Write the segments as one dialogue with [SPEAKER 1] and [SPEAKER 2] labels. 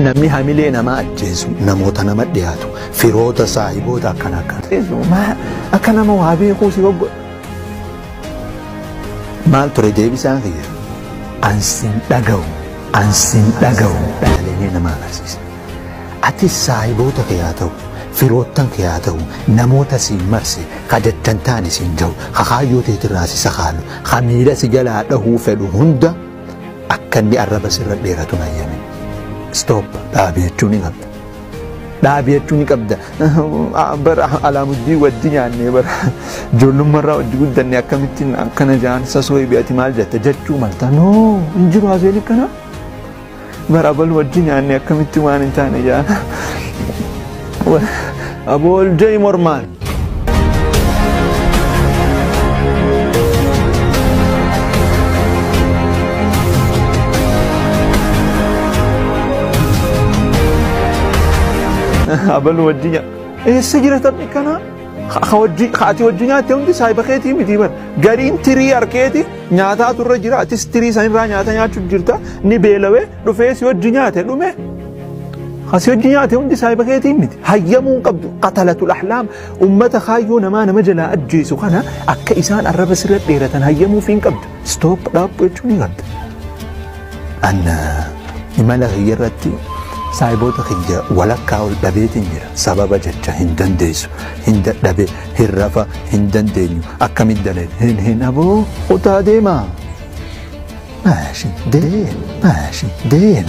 [SPEAKER 1] Namni hamilee namaa ajjeesu namoota nama dhiyaatu firoota saahiboota akkana akkana. Akka nama waa beekuu si goggo. Maal ture deebisaan kiyya? Ansin dhaga'u, ansin dhaga'u dhaalee nama agarsiisa. Ati saahiboota kee haa ta'u, firoottan kee haa ta'u, namoota siin marse, ka jechan taane siin jiru, ka kaayyoo teetirraa si sakaalu, ka miila si jalaa dhahuu fedhu hunda akka inni arraba sirra dheeratu hin hayyamin. Stop, dhaabi jechuu ni qabda. Dhaabi jechuu ni qabda. Bara Alaamuddii wajji nyaannee bara ijoollummaarraa wajji guddanne akkamittiin akkana jaan sasoo ati maal jette jechuu malta. Noo hin jiru haaseen akkana. Bara abal wajji nyaannee akkamitti waan hin taane jaan. Abool jee mormaan. Abal wajji nyaa. Eessa jira taphni kanaa? Ati wajji nyaatte hundi saayiba keetii miti bar. Gariin tirii harkeeti nyaataa turre jira. Atis tirii sanirraa nyaata nyaachuuf jirta. Ni beelawee dhufee si wajji nyaate dhume. Si wajji nyaate hundi saayiba keetii miti. Hayyamuu hin qabdu. Qatalatul ahlaam ummata kaayyoo namaa nama jalaa ajjeesu kana akka isaan arraba sirra dheeratan hayyamuuf hin qabdu. Stop dhaabbu jechuun ni qabda. Anna imala kiyya irratti saahiboota kiyya walakkaa ol dhabeetiin jira. Sababa jecha hin dandeessu, hin dadhabe, hin rafa, hin dandeenyu, akkamitti daleen hin hin aboo kutaa deemaa. Maashi deem, maashi deem.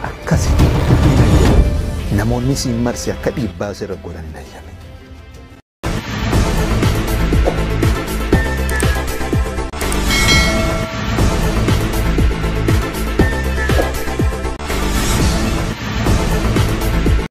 [SPEAKER 1] Akkasi. Namoonni siin marse akka dhiibbaa sirra godhan hin hayyamin.